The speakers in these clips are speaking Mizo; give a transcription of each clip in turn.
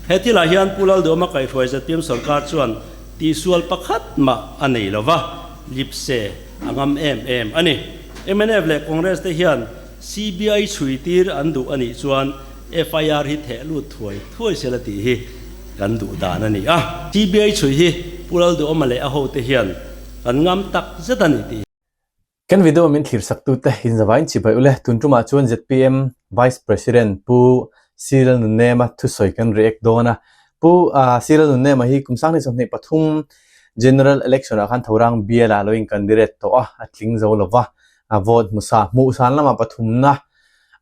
He thilah hian Pu Lalduhawma kaihhruai zpm sorkar chuan tihsual pakhat mah a nei lo va, lipse a ngam em em a ni. Mnf leh Congress te hian CBI chhui tir an duh a nih chuan FIR hi theh lut thuai thuai sela tih hi kan duh dan a ni a. CBI chhui hi Pu Lalduhawma leh a hote hian kan ngam tak zet a ni tih. Kan video min thlir sak tute in zavain chibai ule tun tumah chuan zpm Vice President Pu Cyril Nunema thusawi kan react dawn a. Pu Cyril Nunema hi kum 2023 General Election ah khan Thorang bial ah lo in candidate tawh a, a tling zo lova a vote hmusa hmuhsan lama pathumna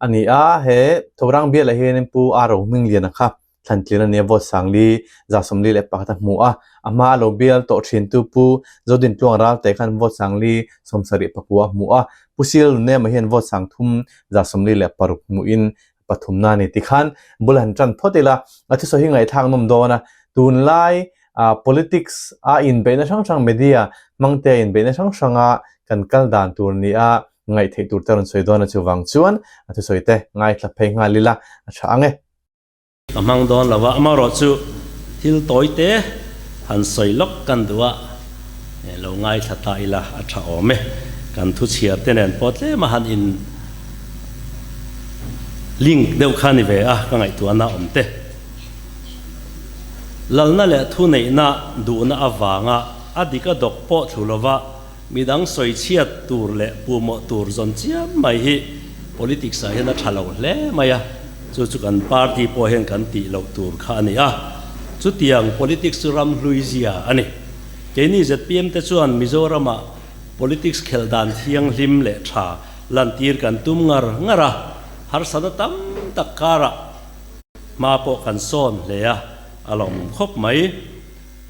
a ni a. He Thorang bial ah hianin Pu A Rohmingliana kha Thlantlin a nia vote sangli 141 a hmu a, a hma a lo bial tawh thintu Pu Zodin Tluang Ralte khan vote sangli 74 a hmu a, Pu Sil Nunema hian vote 346 hmuhin pathumna a ni tikhan bul han tan phawt ila, a thusawi hi ngaihthlak nawm dawn a, tunlai politics a inbeihna hrang hrang media hmangte a inbeihna hrang hranga kan kal dan tur nia ngaihtheih tur te a rawn sawi dawn a chuvang chuan a thusawi te ngaithla phei nghal ila a tha ang e. Ka hmang dawn lo a, amaherawhchu thil tawi te han sawi lawk kan duh a, lo ngaithla ta ila a tha awm e. Kan thu chhiar te nen pawh tlem a han in link deuh kha ni ve a, ka ngaihtuahna awm te. Lalna leh thuneihna duhna avanga a dik a dawk pawh thlu lova midang sawi chhiat tur leh puhmawh tur zawn chiam mai hi politics ah hian a tha lo hle mai a, chu chu kan party pawh hian kan tih loh tur kha a ni a, chutiang politics chu ram hlui zia a ni. Keini zpm te chuan Mizoramah politics khelh dan thianghlim leh tha lantir kan tum ngar ngar a, harsatna tam tak karah hma pawh kan sawn hle a, a lawmawm khawp mai.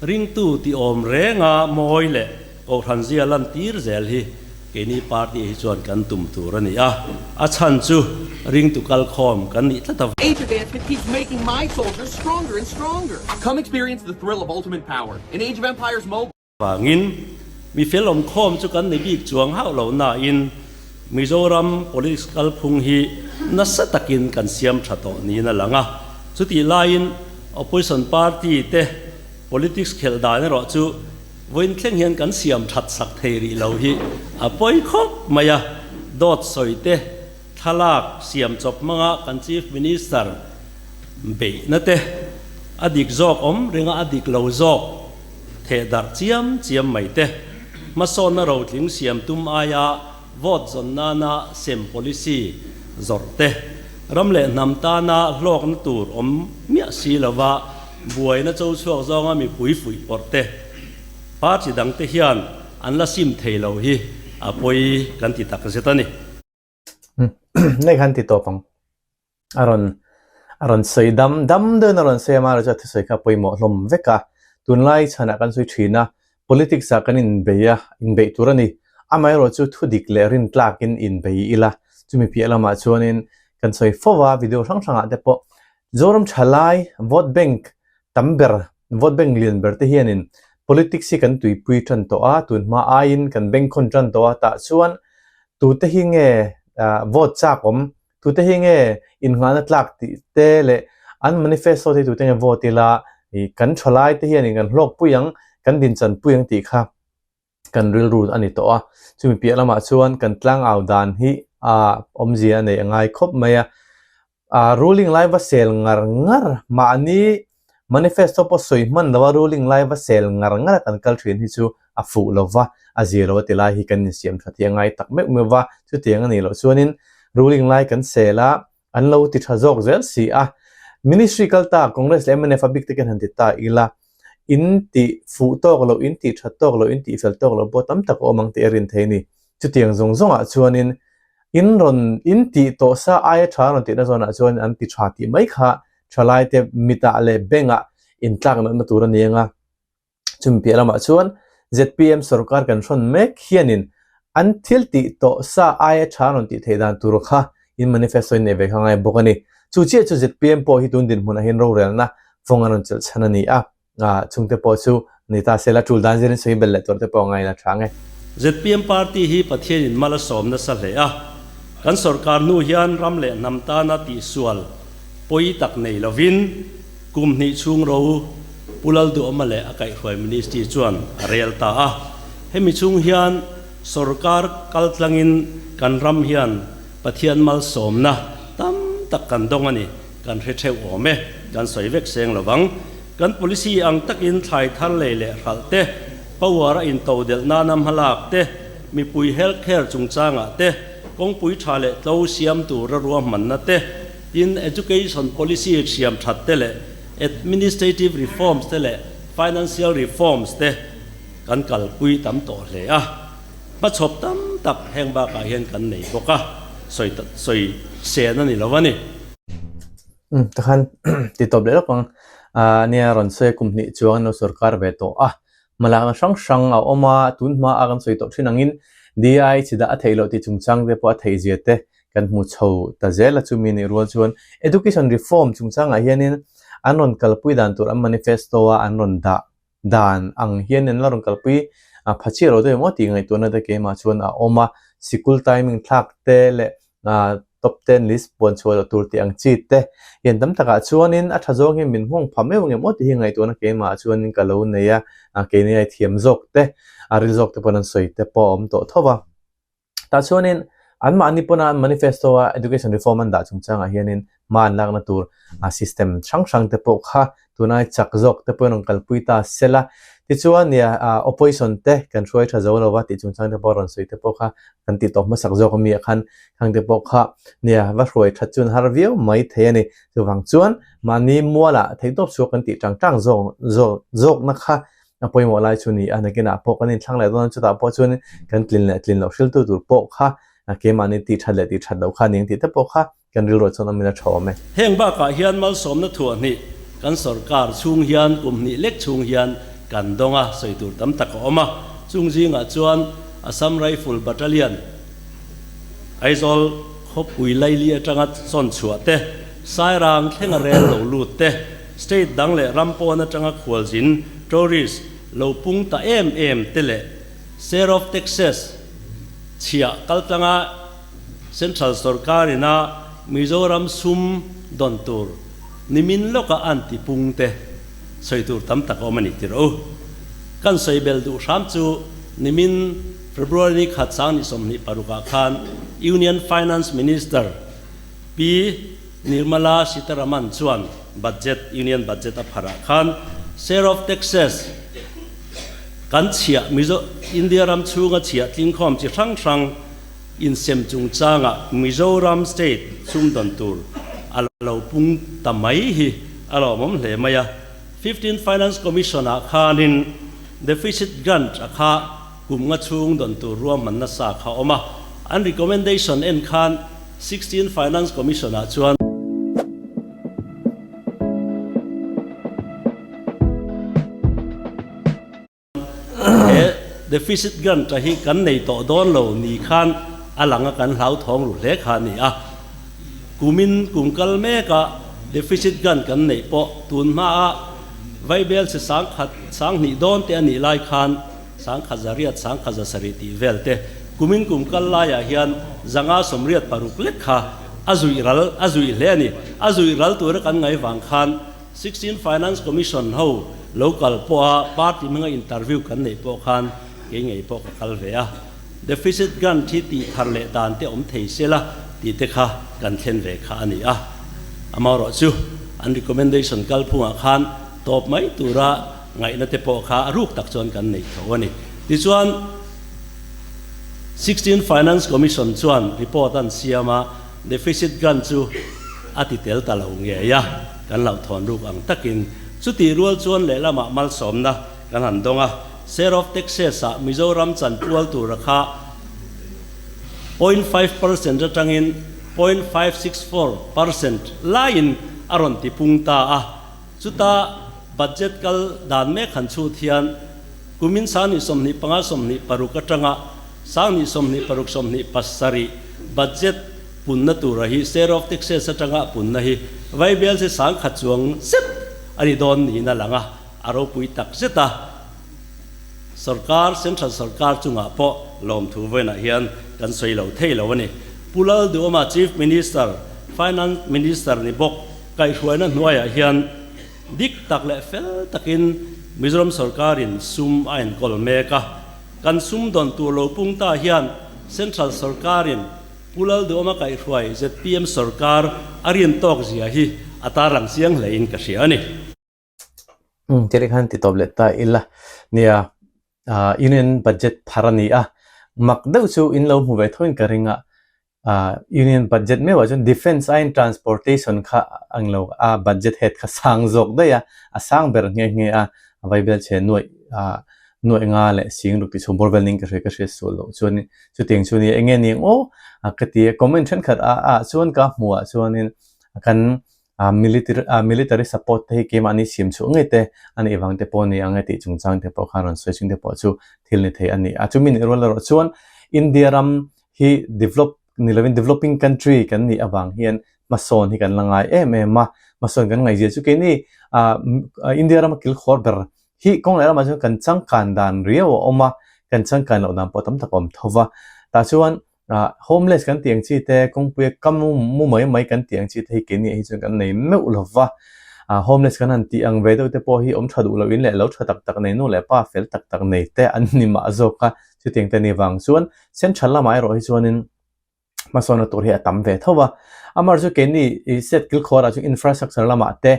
Ringtu tih awm renga mawi leh Kohhran zia lantir zel hi keini party hi chuan kan tum tur a ni a, a chhan chu ringtu kalkhawm kan nih tlat avang. Age advancement keeps making my soldiers stronger and stronger. Come experience the thrill of ultimate power in Age of Empires Mobile. Vangin mi fel awmkhawm chu kan ni bik chuang hauh lo nain Mizoram politics kalphung hi nasa takin kan siam tha tawh niin a lang a, chutih laiin opposition party te politics khelh dan erawh chu Vawiin thleng hian kan siam that sak thei rih lo hi a pawi khawp mai a, dawt sawi te, thlalak siam chawp hmanga kan Chief Minister beihna te, a dik zawk awm ringa a dik lo zawk theh darh chiam chiam mai te, hmasawnna rotling siam tum aia vote zawn nana sem policy zawrh te, ram leh hnam tana hlawkna tur awm miah si lova Buaina cho chhuak zawnga mipui fuih pawrh te, party dang te hian an la sim thei lo hi a pawi kan ti tak zet a ni. Nei khan ti tawp ang. A rawn a rawn sawi dam dam deuhin a rawn sawi a, amaherawhchu a thusawi kha a pawimawh hlawm vek a. Tunlai chhanah kan sawi thin a, politics ah kan inbei a, inbeih tur a ni. Amaherawhchu thudik leh rintlakin inbei ila, chumi piah lamah chuanin kan sawi fo a, video hrang hrangah te pawh Zoram thalai vote bank tam ber, vote bank lian ber te hianin politics hi kan tuipui tan tawh a, tunhma aiin kan bengkhawn tan tawh a, tah chuan tute hi nge vote chak awm, tute hi nge innghahna tlak tih te leh an manifesto te hi tute nge vote ila kan thalai te hianin kan hlawkpui ang, kan dinchanpui ang tih kha. kan rilru a ni tawh a, chumi piah lamah chuan kan tlangau dan hi a awmzia a nei a ngai khawp mai a, a ruling lai va sel ngar ngar mahni manifesto pawh sawi hman lo a ruling lai va sel ngar ngar a kan kal thin hi chu a fuh lo va, a zia lo a ti lai hi kan insiam tha tih a ngai tak meuh meuh va, chutiang a nih loh chuanin ruling lai kan sel a, an lo ti tha zawk zel si a, ministry kal ta Congress leh mnf a bik takin han ti ta ila, in tih fuh tawk loh, in tih that tawk loh, in tih fel tawk loh pawh tam tak a awm ang tih a rin thei a ni. Chutiang zawng zawngah chuanin in rawn in tih tawh sa aia tha rawn tihna zawnah chuan an ti tha tih mai kha thalaite mitah leh bengah intlak natna tur a ni ang a. Chumi piah lamah chuan zpm sorkar kan hrawn mek hianin an thil tih tawh sa aia tha rawn tih theih dan tur kha in manifesto in nei ve kha ngai bawk a ni. Chu chiah chu zpm pawh hi tun dinhmunah hian rorelna fawng an rawn chelh chhan a ni a, chungte pawh chu ni ta se la tul dan zirin sawi belh leh tur te pawh a ngai la tha ang e. Zpm party hi Pathianin mal a sawm nasa hle a, kan sorkar hnu hian ram leh hnam tana tihsual pawi tak nei lovin. Kum hnih chhung ro Pu Lalduhawma leh a kaihhruai Ministry chuan a rel ta a. Hemi chhung hian sorkar kaltlangin kan ram hian Pathian malsawmna tam tak kan dawng a ni, kan hre theuh awm e, kan sawi vek seng lo vang. Kan policy ang takin thlai thar lei leh hralh te, power a intodelh nana hmalak te, mipui health care chungchangah te, kawngpui tha leh tlo siam tura ruahmanna te, Tin, Education Policy thiam that te leh Administrative Reforms te leh Financial Reforms te kan kalpui tam tawh hle a. Hmachhawp tam tak heng bakah hian kan nei bawk a, sawi sawi sen a ni lo a ni. Umm takhan ti tawp leh lawk ang. Ahh nia rawn sawi kum hnih chuang an lo sorkar ve tawh a. Hmalakna hrang hrang a awm a, tun hma a kan sawi tawh thin angin DI chi dah a theih loh tih chungchang te pawh a theih zia te kan hmu chho ta zel a, chumi nih rual chuan Education Reform chungchangah hianin an rawn kalpui dan tur an manifesto a an rawn dah dan ang hian an la rawn kalpui pha chiah lo deuh emaw tih ngaihtuahna te keimah chuan a awm a, sikul timing thlak te leh top ten list puan chhuah loh tur tih ang chi te hian tam takah chuanin a tha zawng hi min nghawng pha meuh ang em aw tih hi ngaihtuahna keimah chuanin ka lo nei a, keini ai thiam zawk te a ril zawk te pawn an sawi te pawh a awm tawh tho va. Tah chuanin anmahni pawna an manifesto a education reform an dah chungchangah hianin hma an lakna tur system hrang hrang te pawh kha tunai chak zawk te pawhin rawn kalpui ta sel a. Tichuan nia opposition te kan hruai tha zo lova tih chungchang te pawh rawn sawi te pawh kha kan tih tawh hmasak zawk ami ah khan khang te pawh kha nia va hruai that chuan har viau mai thei a ni. Chuvang chuan mahni mualah theihtawp chhuak kan tih tang tang zawk zawk zawkna kha A pawimawh lai chu ni a, nakinah pawh kan inthlang leh dawn a, chutah pawh chuan kan tlin leh tlin loh hriltu tur pawh kha keimahni tih that leh tih that loh kha ning tih te pawh kha kan rilruah chuan awmin a tha awm e. Heng bakah hian malsawmna thuah hnih kan sorkar chhung hian kum hnih lek chhung hian kan dawng a, sawi tur tam tak a awm a, chung zingah chuan Assam Rifle Battalion, Aizawl khawpui laili atanga sawn chhuah te, Sairang thlenga rel lo lut te, State dang leh ram pawn atanga khualzin, tourist, lo pung ta em em te leh Share of Taxes chhiah kaltlanga Central sorkar ina Mizoram sum dawn tur nimin lawka an ti pung te sawi tur tam tak a awm a ni tirh u. Kan sawi bel duh hram chu nimin February ni khat sang ni 26 ah khan Union Finance Minister Pi Nirmala Sitharaman chuan budget, Union Budget a pharh ah khan share of taxes kan chhiah Mizo, India ram chhunga chhiah tlingkhawm chi hrang hrang insem chungchangah Mizoram state sumdawn tur a lo pung ta mai hi a lawmawm hle mai a. Fifteen Finance Commission ah khanin deficit grant a kha kum nga chhung dawn tur ruahmanna sa kha awm a, an recommendation en khan 16 Finance Commission ah chuan he deficit grant a hi kan nei tawh dawn lo ni khan a lang a kan hlauthawng ru hle kha a ni a. Kumin kum kal mek a deficit grant kan neih pawh tun hma a vaibel chi sangkhat sanghnih dawn te a nih lai khan Sangkhat zariat, sangkhat zasarih tih vel te kumin kum kal laiah hian zanga 86 lek kha a zuih ral, a zuih hle a ni. A zuih ral tura kan ngai vang khan 16 Finance Commission ho lo kal pawha party hmanga interview kan neih pawh khan kei ngei pawh ka kal ve a. Deficit grant hi tih thar leh dan te awm thei se la tih te kha kan thlen ve kha a ni a. Amaherawhchu an recommendation kalphungah khan tawp mai tura Ngaihna te pawh kha a ruk tak chuan kan neih tho a ni. Tichuan, 16 Finance Commission chuan report an siam a, deficit grant chu a ti tel ta lo ngei a, kan hlauhthawn ruk ang takin. Chutih rual chuan lehlamah malsawmna kan han dawng a, share of taxes ah Mizoram chanpual tura kha 0.5 percent atangin 0.564 percent laiin a rawn tipung ta a. Chuta budget kal dan mek han chhut hian kumin 2025 26 atanga 2026 27 budget punna tura hi share of taxes atanga punna hi Vaibel chi 10,000 chuang zet a ni dawn niin a lang a, a ropui tak zet a. Sorkar, Central sorkar chungah pawh lawmthu vawiinah hian kan sawi lo thei lo a ni. Pu Lalduhawma Chief Minister, Finance Minister ni bawk, Kaihhruaina hnuaiah hian Dik tak leh fel takin Mizoram sorkarin sum a enkawl mek a. Kan sum dawn tur lo pung ta hian Central sorkarin Pu Lalduhawma kaihhruai zpm sorkar a rin tawk zia hi a tarlang chiang hlein ka hria a ni. Umm tih khan ti tawp leh ta ila nia Union budget phar a ni a, mak deuh chu in lo hmu ve thoin ka ring a, Union budget meuhah chuan defence aiin transportation kha ang lo a budget head kha sang zawk daih a, a sang ber nghe nghe a, a vaibel chhe nuaih nuaih nga leh sing ruk tih chhung bawr vel ning ka hria ka hriat sual loh chuan chutiang chu nia enge ni ang aw ka ti a, comment thenkhat ah chuan ka hmuh ah chuanin kan Military military support te hi keimahni siam chhuah ngei te a nih vang te pawh a ni ang e tih chungchang te pawh khan rawn sawi chhung te pawh chu thil ni thei a ni a. Chumi nih rual erawh chuan India ram hi develop ni lovin developing country kan nih avang hian hmasawn hi kan la ngai em em a. Hmasawn kan ngaihzia chu keini India rama kilkhawr ber hi kawng leh ramah chuan kan changkan dan riau a awm a, kan changkan loh dan pawh tam tak a awm tho va. Tah chuan Homeless kan tih ang chi te, kawngpuia kam mu mai mai kan tih ang chi te hi keini ah hi chuan kan nei meuh lo va. Homeless kan han tih ang ve deuh te pawh hi awm tha duh loh in leh lo tha tak tak nei nu leh pa fel tak tak nei te an ni mah zawk a. Chutiang te ni vang chuan central lamah erawh hi chuanin hmasawnna tur hi a tam ve tho va. Amaherawhchu chu keini state kilkhawrah chuan infrastructure lamah te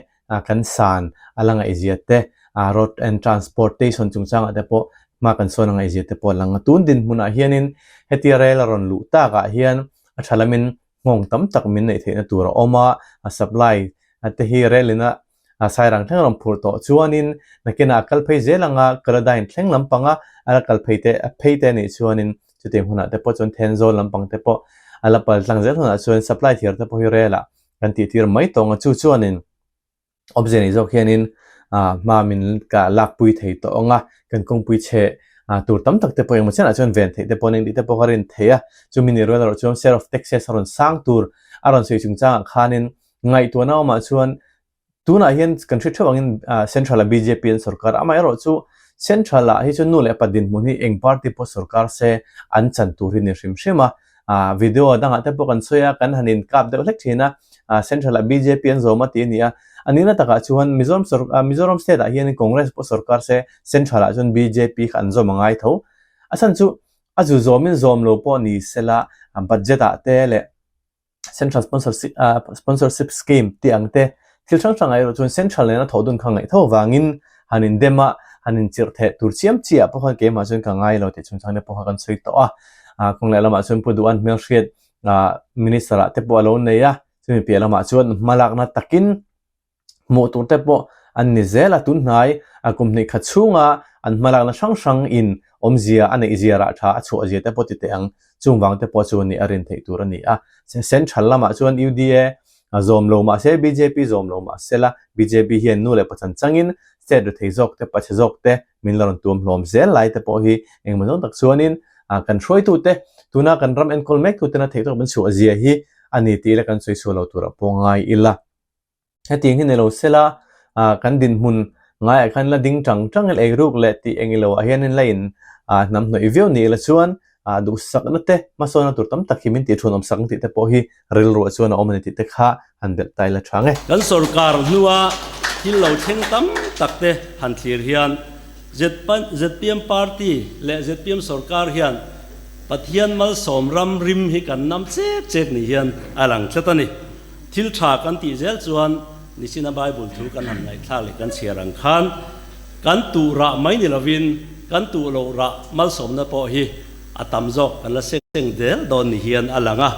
kan san a la ngaihzia te, road and transportation chungchangah te pawh hma kan sawn a ngaihzia te pawh a lang a. Tun dinhmunah hianin hetia rel a rawn luh takah hian a tha lamin nghawng tam tak min neih theihna tur a awm a, a supply te hi rel ina sairang thleng a rawn phurh tawh chuanin nakinah a kal phei zel anga Kaladyne thleng lampanga a la kal phei te phei te anih chuanin chutiang hunah te pawh chuan Thenzawl lampang te pawh a la pal tlang zel hunah chuan supply thiar te pawh hi rel ah kan tih tir mai tawng a, chu chuanin awmzia nei zawk hianin hma min ka lakpui thei tawh ang a, kan kawngpui chhe tur tam tak te pawh engemaw chianah chuan ven theih te pawh an engtih te pawh ka rin thei a, chumi ni rual erawh chuan share of taxes a rawn sang tur a rawn sawi chungchangah khanin ngaihtuahna awmah chuan Tunah hian kan hre theuh angin Central-a bjp an sorkar a, amaherawhchu Central-ah hi chuan nu leh pa dinhmun hi eng party pawh sorkar se an chan tur hi ni hrim hrim a. Video dangah te pawh kan sawi a, kan han inkap deuh hlek thin a, Central-ah bjp an zawm a tih a ni a. A nihna takah chuan Mizoram Mizoram state-ah hian Congress pawh sorkar se Central-ah chuan bjp kha an zawm a ngai tho. A chhan chu a zu zawmin zawm lo pawh ni sela budget-ah te leh Central Sponsorship Sponsorship Scheme tih ang te thil hrang hrang ah erawh chuan Central nena thawh dun kha ngaih tho vangin han in dem a, han in chirh theh tur chiam chiah pawh khan keimah chuan ka ngai lo tih chungchang te pawh kha kan sawi tawh a. Kawng leh lamah chuan Pu Duhan hmelhriat Minister ah te pawh a lo nei a, chumi piah lamah chuan hmalakna takin Hmuh tur te pawh an ni zel a, tun hnai a kum hnih khat chhunga an hmalakna hrang hrang in awmzia a neih zia rah tha a chhuah zia te pawh ti teh ang, chung vang te pawh chu nih a rin theih tur a ni a. Central lamah chuan UDA zawm lo mah se, bjp zawm lo mah se la, bjp hian nu leh pachan changin state rethei zawk te, pache zawk te min la rawn tuam hlawm zel lai te pawh hi engemaw zawng tak chuanin kan hruaitute tuna kan ram enkawl mek tuten a theih tawk min chhuah zia hi a ni tih ila kan sawi sual lo turah pawh ngai ila. Hetiang hi ni lo sela, kan dinhmun ngaiah khan la ding tang tang ila eiruk leh tih eng ilo ah hianin la in hnam hnawih viau ni ila chuan duhsakna te hmasawnna tur tam tak hi min tih thun awm sak ang tih te pawh hi rilruah chuan a awm a ni tih te kha han belh ta ila tha nge. Kan sorkar hnua thil lo thleng tam tak te han thlir hian zpm party leh zpm sorkar hian Pathian malsawm ram rim hi kan nam chek chek ni hian a lang tlat a ni. Thil tha kan tih zel chuan nichina Bible thu kan han ngaihthlak leh kan chhiar ang khan kan tuh rah mai ni lovin kan tuh loh rah malsawmna pawh hi a tam zawk kan la seng del dawn ni hian a lang a.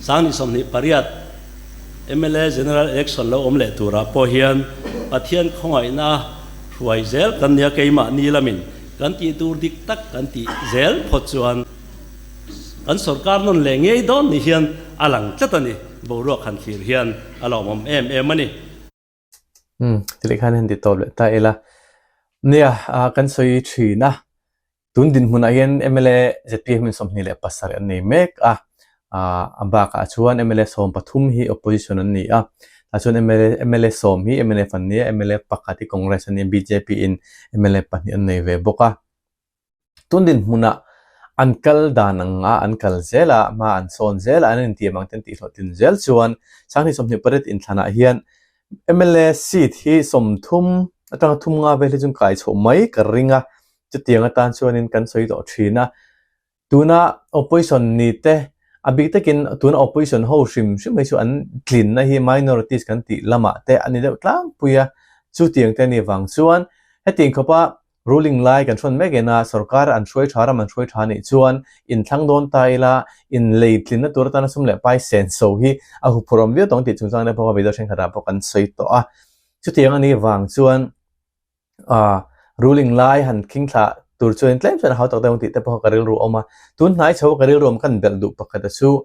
2028 mla General Election lo awm leh turah pawh hian Pathian khawngaihna hruai zel kan nia keimahni lamin kan tih tur dik tak kan tih zel phawt chuan Kan sorkar nawn leh ngei dawn ni hian a lang tlat a ni. Boruak han thlir hian a lawmawm em em a ni. Umm, tileh khan han ti tawp leh ta ila. Nia, kan sawi thin a, tun dinhmunah hian mla zpm in 27 an nei mek a, a bakah chuan mla 13 hi opposition an ni a, tah chuan mla sawm hi mnf an ni a, mla pakhat hi Congress an ni a, bjp in mla pahnih an nei ve bawk a. Tun dinhmunah an kal dan anga an kal zel a, hma an sawn zel a, an intiam ang te an tihhlawhtlin zel chuan 2028 inthlanah hian. Mla seat hi 30 atanga 35 vel hi chu kai chhoh mai ka ring a, chutiang atan chuanin kan sawi tawh thin a. Tuna opposition ni te, a bik takin tuna opposition ho hrim hrim hi chu an tlinna hi minorities kan tih lamah te a ni deuh tlangpui a, chutiang te a nih vang chuan hetiang khawpa Ruling lai kan hrawn mek ena sorkar an hruai tha ram an hruai tha nih chuan inthlang dawn ta ila inlei tlinna tur atana sum leh pai senso hi a huphurh awm viau tawng tih chungchang te pawh video thenkhatah pawh kan sawi tawh a. Chutiang a nih vang chuan ah ruling lai han khing thlah tur chuan tlem chuan a hau tak deuh ang tih te pawh ka rilru awm a. Tun hnai chho ka rilru awm kan belh duh pakhat a chu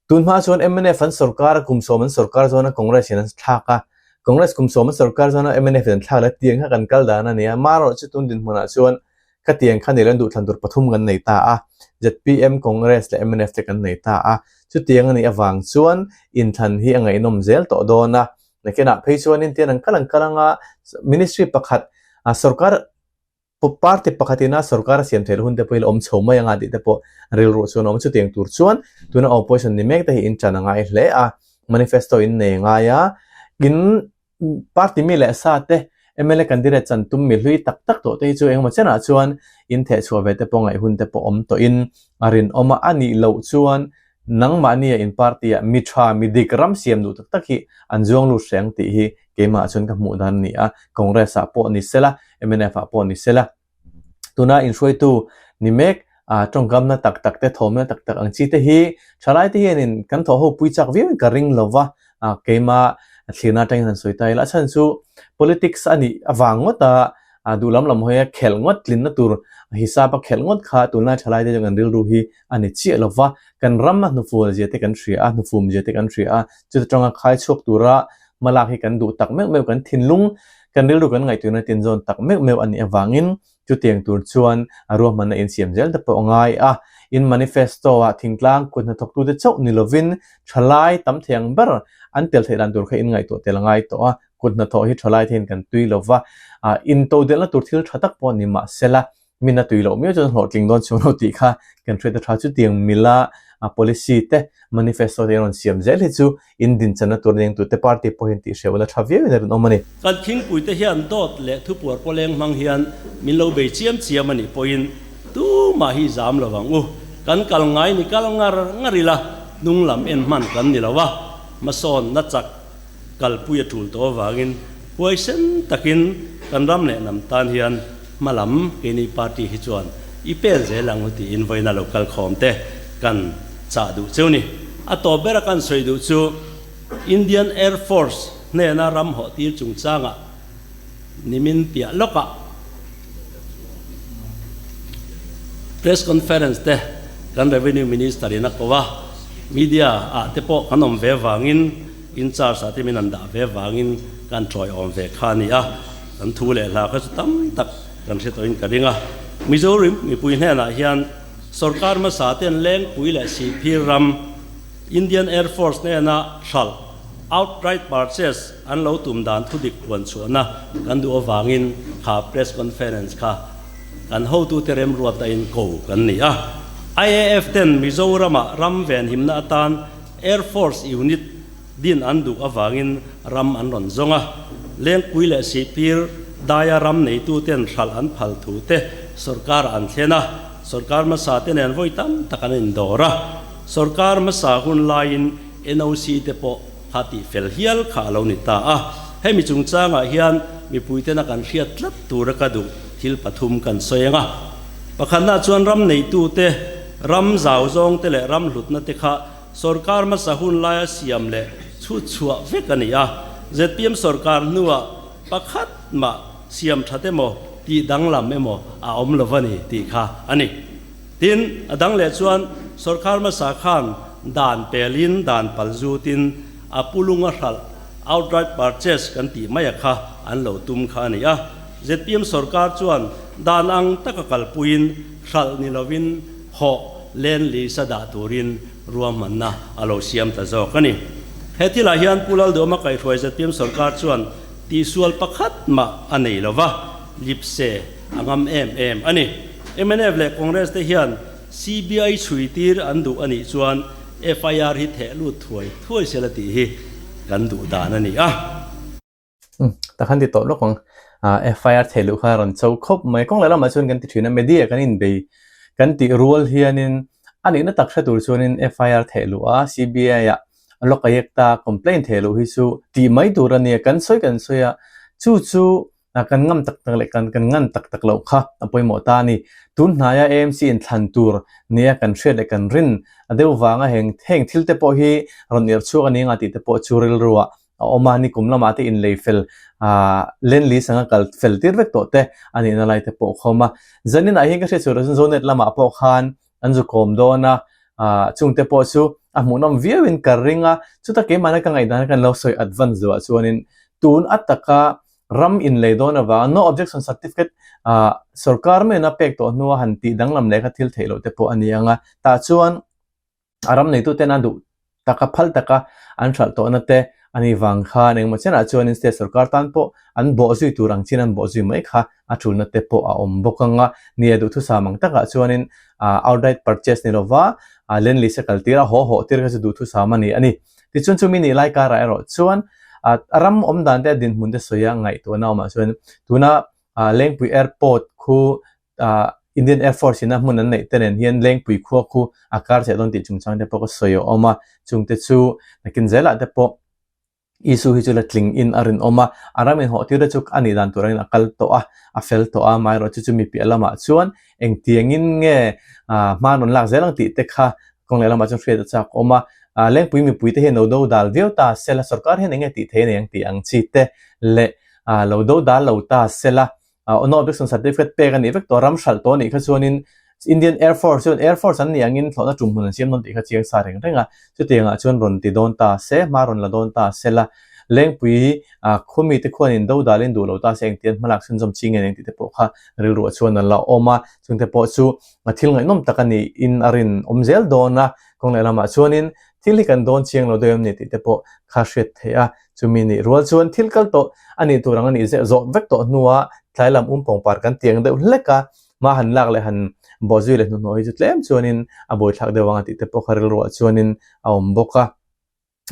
Tun hma chuan mnf an sorkar a, kum sawm an sorkar zawn a Congress in an thlak a, Congress kum sawm an sorkar zawn a mnf in an thlak leh tiang kha kan kal dan a ni a, marawh chu tun dinhmunah chuan khatiang kha nilo duhthlan tur pathum kan nei ta a, zpm, Congress leh mnf te kan nei ta a, chutiang a nih avang chuan inthlan hi a ngaihnawm zel tawh dawn a, nakinah phei chuanin tian an kal an kal anga ministry pakhat sorkar Party pakhatina sorkar a siam theih loh hun te pawh hi la awm chho mai anga tih te pawh rilru chuan a awm. Chutiang tur chuan tuna opposition ni mek te hi in ṭan a ngai hle a, manifesto in nei a ngai a, in party mi leh sa te mla candidate chan tum mi hlui tak tak tawh te hi chu engemaw chenah chuan in theh chhuah ve te pawh ngaih hun te pawh awm tawhin a rinawm a, a nih loh chuan nangmahnia in party ah mi tha, mi dik ram siam duh tak tak hi an zuang lut hreng tih hi keimah chuan ka hmuh dan a ni a, Congress ah pawh ni sela, mnf ah pawh ni sela. Tuna inhruaitu ni mek ah tawngkamna tak tak te, thawmna tak tak ang chi te hi thalai te hianin kan thawh ho pui chak viauin ka ring lova, ah keimah thlirna atangin han sawi ta ila, a chhan chu politics a nih avang ngawt a ah duh lam lam hawia khelh ngawt tlinna tur hisap a khelh ngawt kha tunlai thalai te chuan kan rilru hi a ni chiah lo va, kan ram a hnufual zia te kan hria a, hnufum zia te kan hria a, chuta tanga khai chhuak tura hmalak hi kan duh tak meuh meuh, kan thinlung, kan rilru kan ngaihtuahna tinzawn tak meuh meuh a nih avangin chutiang tur chuan a ruahmanna insiam zel te pawh a ngai a, in manifesto ah thingtlang kut hnathawktute chauh ni lovin thalai tam thei ang ber an tel theih dan tur kha in ngaihtuah tel a ngai tawh a, kut hnathawh hi thalai te hian kan tui lo va, intodelhna tur thil tha tak pawh ni mahsela Min a tui loh miau chuan hlawhtling dawn chhung lo tih kha kan hriat a tha. Chutiang mila policy te, manifesto te rawn siam zel hi chu in dinchanna tur eng tute party pawhin tih hreuh la tha viauin a rinawm a ni. Kan thingpui te hian dawt leh thupuar pawleng hmang hian min lo bei chiam chiam a nih pawhin tumah hi zam lo ang u. Kan kal ngai ni kal ngar ngar ila hnung lam en hman kan ni lo a, hmasawn na chak kalpui a tul tawh avangin huaisen takin kan ram leh hnam tan hian hma lam keini party hi chuan i pen zel ang u tiin vawiina lo kal khawm te kan chah duh cheu ni. A tawp bera kan sawi duh chu Indian Air Force hnena ram hawh tir chungchangah nimin piah lawkah press conference te kan Revenue Minister in a ko a, media ah te pawh kan awm ve vangin in charge ah te min an dah ve vangin kan tawiawm ve kha a ni a, kan thu leh hla kha chu tam tak kan hre tawhin ka ring a. Mizoram mipui hnenah hian sorkar hmasa ten Lengpui leh Sihphir ram Indian Air Force hnena hralh, outright purchase, an lo tum dan thudik puan chhuahna kan duh avangin kha press conference kha kan hotute remruata in ko kan ni a. IAF ten Mizoramah ram venhimna atan Air Force unit din an duh avangin ram an rawn zawng a. Lengpui leh Sihphir daia ram neituten hralh an phal thu te sorkar an thlen a, sorkar hmasa te nen vawi tam tak an indawr a. Sorkar hmasa hun laiin NOC te pawh kha tih fel hial kha a lo ni ta a. Hemi chungchangah hian mipuitena kan hriat tlat tura ka duh thil pathum kan sawi ang a. Pakhatna chuan ram neitute, ram zau zawngte leh ram hlutna te kha sorkar hmasa hun laia siam leh chhut chhuah vek a ni a. Zpm sorkar hnuah pakhat mah siam that emaw tih danglam emaw a awm lo va ni tih kha a ni. Tin, a dang leh chuan sorkar hmasa khan dan pelin, dan pal zutin a pulunga hralh, outright purchase, kan tih mai a kha an lo tum kha a ni a. Zpm sorkar chuan dan ang taka kalpuiin hralh ni lovin hawh land lease a dah turin ruahmanna a lo siam ta zawk a ni. He thilah hian Pu Lalduhama kaihhruai zpm sorkar chuan tihsual pakhat mah a nei lova, lipse a ngam em em a ni. Mnf leh Congress te hian CBI chhui tir an duh a nih chuan FIR hi theh lut thuai thuai sela tih hi kan duh dan a ni a. Umm tak han ti tawh lawk ang. FIR theih luh kha a rawn cho khawp mai. Kawng leh lamah chuan kan ti thin a, media kan inbei kan tih rual hianin a nihna tak hre tur chuanin FIR theih luh a, CBI ah lawk a yek ta complaint theih luh hi chu tih mai tur a nia. Kan sawi kan sawi a, chu chu kan ngam tak tak leh kan kan ngan tak tak loh kha a pawimawh ta a ni. Tun hnaia AMC inthlan tur nia kan hriat leh kan rin a deuh vanga heng heng thil te pawh hi rawn irh chhuak a ni anga tih te pawh chu rilruah a awm a, nikum lamah te inlei fel ah lenli sanga kal fel tir vek tawh te a nihna lai te pawh khawm a. Zaninah hian ka hriat chhuah loh chuan Zonet lamah pawh khan an zu kawm dawn a, ah chungte pawh chu a hmuhnawm viauin ka ring a, chuta keimahna ka ngaihdan kan lo sawi advance duhah chuanin tun ataka ram inlei dawn avanga no objection certificate ah sorkar meuhin a pek tawh hnua han tih danglam leh kha thil theih loh te pawh a ni ang a, tah chuan a ram neituten a duh taka phal taka an hralh tawhna te a nih vang khan engemaw chenah chuanin state sorkar tan pawh an bawh zui tur ang chin an bawh zui mai kha a tulna te pawh a awm bawk ang a. Nia duhthusam ang takah chuanin outright purchase ni lova land lease a kal tir a, haw hawh tir kha chu duhthusam a ni a ni. Tichuan chumi nih lai karah erawh chuan a ram awm dan te a dinhmun te sawi a ngaihtuahna awmah chuan tuna Lengpui Airport khu Indian Air Force ina hmun an neih te nen hian Lengpui khua khu a kar cheh dawn tih chungchang te pawh ka sawi a awm a, chung te chu nakin zelah te pawh Isu hi chu la tling in a rinawm a, a ram inhawh tir te chu a nih dan tur angin a kal tawh a, a fel tawh a, amaherawh chu chu mi piah lamah chuan engtiangin nge hma rawn lak zel ang tih te kha kawng leh lamah chuan hriat a chak awm a, Lengpui mipui te hian lo do dal viau ta sela sorkar hian enge tih thei a nei ang tih ang chi te leh lo do dal lo ta sela No objection certificate pek a nih vek tawh, ram hralh tawh a nih kha chuanin Indian Air Force chuan Air Force an nih angin thlawhna tum hmun an siam dawn tih kha chiang sa reng reng a, chutiangah chuan rawn ti dawn ta se, hma rawn la dawn ta se la, Lengpui khua mite khuanin do dalin duh lo ta se engtian hmalak chhunzawm chi nge eng tih te pawh kha rilruah chuan an la awm a, chungte pawh chu thil ngaihnawm tak a niin a rinawm zel dawn a, kawng lehlamah chuanin thil hi kan dawn chiang lo deuh em ni tih te pawh kha hriat theih a. Chumi nih rual chuan thil kal tawh a nih tur ang a nih zeh zawh vek tawh hnuah tlai lam um pawngpar kan tiang deuh hlek a, hma han lak leh han bawhzui leh hnuhnawh hi chu tlem chuanin a buaithlak deuh ang a tih te pawh kha rilruah chuanin a awm bawk a.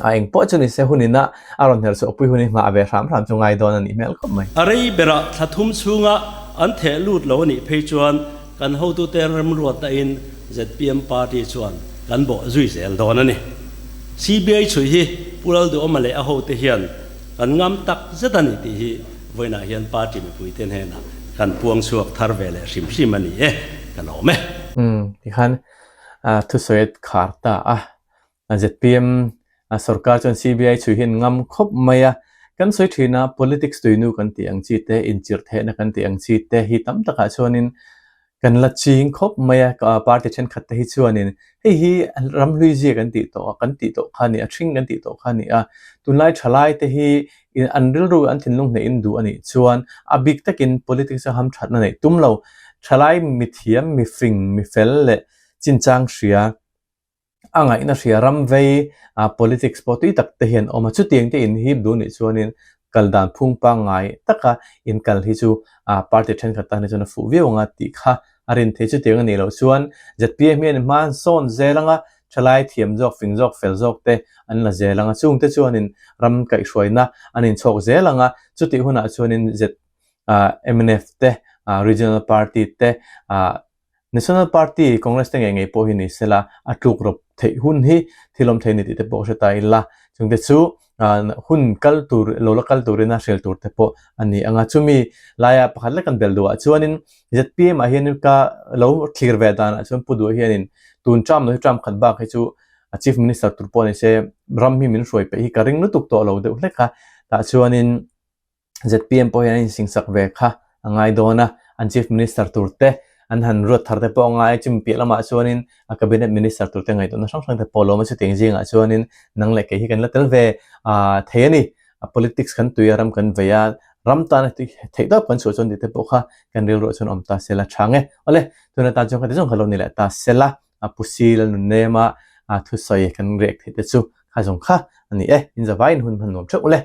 A eng pawh chu ni se hun ina a rawn hner chhuah pui hun hi nghah ve hram hram chu ngai dawn a nih hmel khawp mai. A rei berah thla thum chhunga an theh lut lo a nih phei chuan kan hotute remruatna in zpm party chuan kan bawh zui zel dawn a ni. CBI chhui hi Pu Lalduhawma leh a hote hian kan ngam tak zet a ni tih hi vawiinah hian party mipuite hnenah kan puang chhuak thar ve leh hrim hrim a ni e, ka lawm e. Umm tikhan thusawi a khar ta a, zpm sorkar chuan CBI chhui hi an ngam khawp mai a, kan sawi thin a politics tuinu kan tih ang chi te, inchirh theihna kan tih ang chi te hi tam takah chuanin Kan la ching khawp mai a, party thenkhat te hi chuanin hei hi ramhlui zia kan tih tawh a, kan tih tawh kha a ni a, ṭhing kan tih tawh kha a ni a. Tunlai ṭhalai te hi an rilru an thinlung hnehin duh a nih chuan a bik takin politics a hamṭhatna neih tum lo. Ṭhalai mithiam, mifing, mifel leh chinchang hria. A ngaihna hria ram vei politics pawh tui tak te hian awm a, chutiang te inhip duh nih chuanin kal dan phung pangngai taka inkal hi chu party thenkhat tan hi chuan a fuh viau ang a tih kha a rin theih. Chutiang a nih loh chuan zpm hian hma an sawn zel ang a, thalai thiam zawk, fing zawk, fel zawk te an la zel ang a, chungte chuanin ram kaihhruaina an inchhawk zel ang a, chutih hunah chuanin mnf te, regional party te, National Party, Congress te ngei ngei pawh hi ni sela, a tluk rawp theih hun hi thil awm thei a ni tih te pawh hre ta ila, chungte chu hun kal tur, lo la kal turin a hrel tur te pawh a ni ang a. Chumi laia pakhat lek kan bel duhah chuanin zpm ah hianin ka lo thlir ve danah chuan Pu Duh hianin tun term lo hi term khat bak hi chu a Chief Minister tur pawh ni se ram hi min hruai peih hi ka ring lutuk tawh lo deuh hlek a, tah chuanin zpm pawh hian an insingsak ve kha a ngai dawn a, an Chief Minister tur te an han ruat thar te pawh a ngai a, chumi piah lamah chuanin a Cabinet Minister tur te ngaihtuahna hrang hrang te pawh a lawm a, chutiang zingah chuanin nang leh kei hi kan la tel ve thei a ni. A politics kan tui a, ram kan vei a, ram tana theih tawp kan chhuah chuan tih te pawh kha kan rilruah chuan awm ta sela tha nge. Awle, tuna tan chuan khati zawng kha lo ni leh ta sela, a pu sil a nun nem a, thusawi kan rek theih te chu kha zawng kha a ni e, in zavaiin hun hman nuam theuh ule.